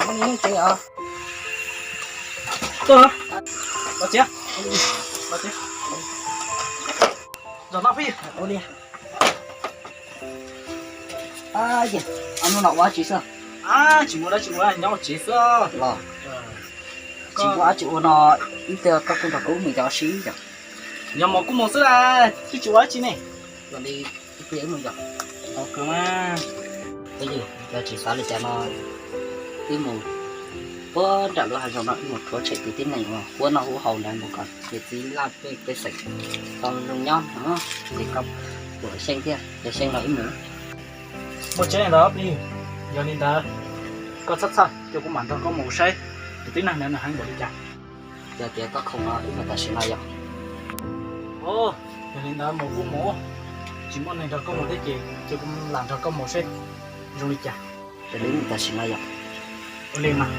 Ua li tsev os. Tuaj los. Los tsev. Los tsev. Zaum no phooj ywg. Ua li. Ab, hnub no ua dab tsi xwb? Ab, tsis muaj dab tsi ua, nyob tsev xwb los. Tsis muaj dab tsi ua no, ib pliag koj kuj nrog kuv mus yos ib pliag. Yog mus kuj mus xwb las, twb tsis ua dab tsi ne. Yog li ib pliag wb mus yos. Tau kawg mas. Phooj ywg, yog tsis xav li cas no, wb mus puag nram lub hav zoov no, wb mus rhuav tshem tus tib neeg uas huab noj huab haus ntawd mus kom niam txiv laj mej pej xeem tau zoo nyob no, ces koj puas xyeej thiab? Yog xyeej los wb mus. Muaj tseeb li ntawd phooj ywg, yog li ntawd koj txhob txhawj, ces kuv mam nrog koj mus saib tus tib neeg ntawd nws heev npaum li cas. Yog tias koj khoom no wb mus tam sim no yog. Yog li ntawd mus kuj mus, tsis muaj neeg nrog koj mus thiab ces, ces kuv lam nrog koj mus seb zoo li cas. Ces wb mus tam sim no yog. Ua li mas.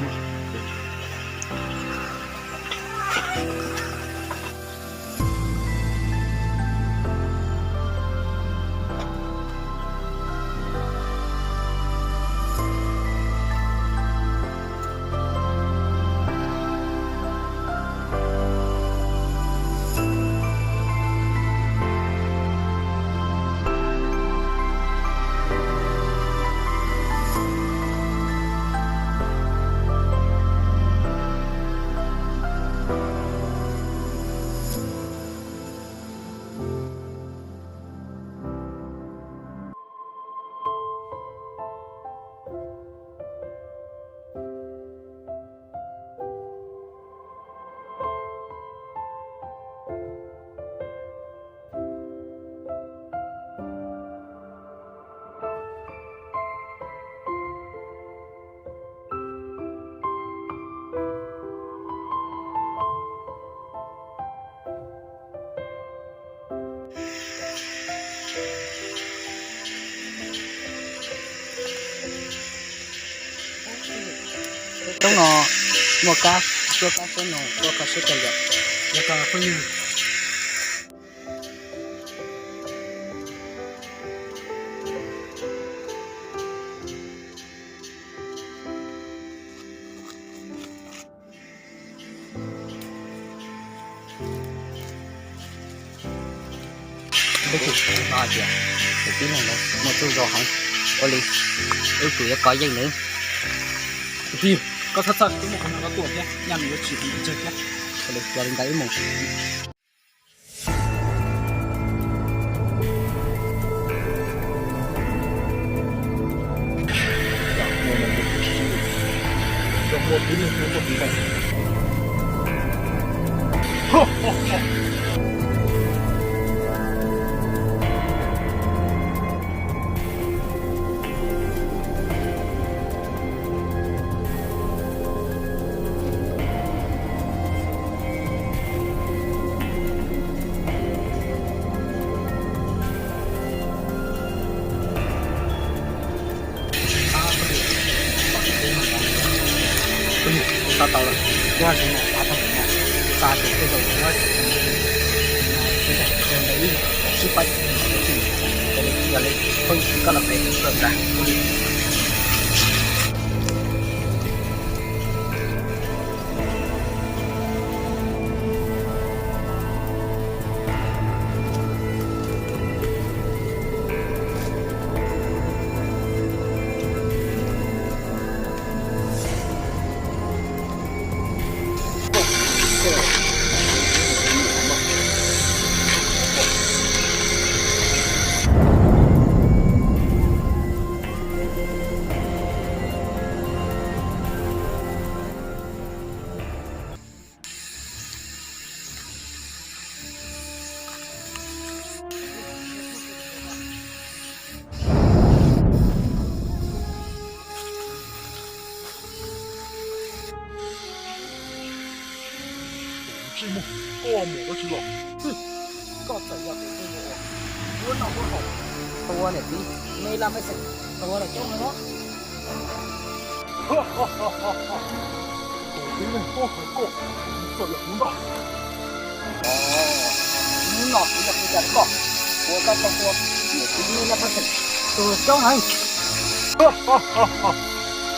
Roob no muaj kab, suab kab suab noog, suab kab suab cawv yom. Yog koj phooj ywg. Peb tus no hais tias tus tib neeg ntawd muaj txuj zoo heev, ua li wb kuj yuav kov yeej nws. Koj txhob txhawj, twb muaj qhov no koj tuaj thiab, nyaj nws yuav tsis tsawg thiab. Ua li, yog li ntawd wb mus. Phooj ywg, kuv xav tau lawm, kuv hais no xav tau lawm no, xav tias tej zaum yuav tsis tau, sib pab, yog li phooj ywg koj los pem, peb mus nrad. Tsis muaj, koj mus koj tsis los. Koj txawm yog tus neeg uas huab noj huab haus, tua niam txiv, me laj mej xeem, tua los coob heev os. Tus tib neeg tuaj hais koj, kuv txawm yog tus ntag. Hnub no kuv yuav qhia rau koj, ua koj tau tua niam txiv me laj mej xeem, tus coob heev.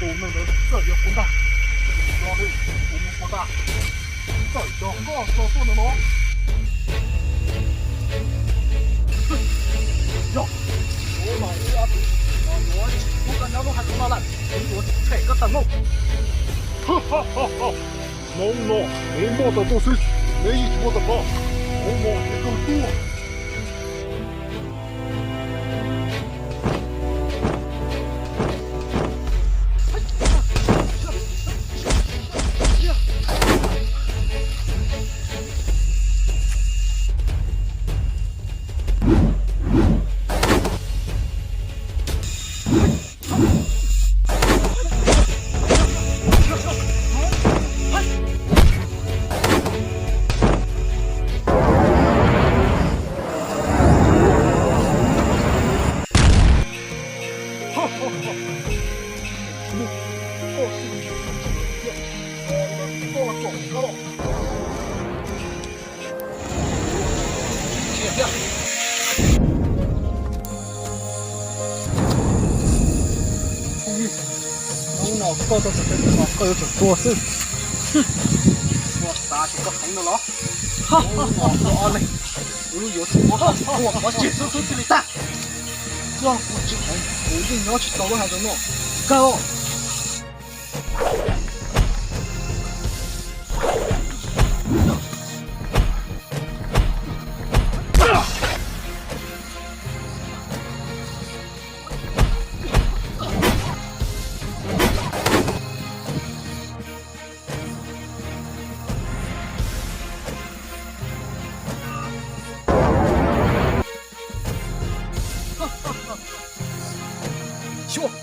Tus neeg ntawd txawm yog kuv ntag. Los li, kuv mus ua ntag. Txawm yog koj tso tuaj no no. Yog, kuv los ua tus no yuav tsis pub koj nyob lub hav zoov no lawm, kuv yuav tshem koj tawm mus. Hnub no neb muaj tawm tuaj xwb, neb yeej tsis muaj tawm ko. Hnub no neb kawg tuag. Hnub no koj tau txog peb tus no koj yuav tsum tuag xwb. Tuag tas ces koj heev no los? Hnub no koj ob leeg, kuv yuav tsum muab koj tsis tuag, koj tsis xub xub cia li tag. Koj kuv tsis heev, kuv yeej nyob tsis tau lub hav zoov no. Kawg. Xyuas.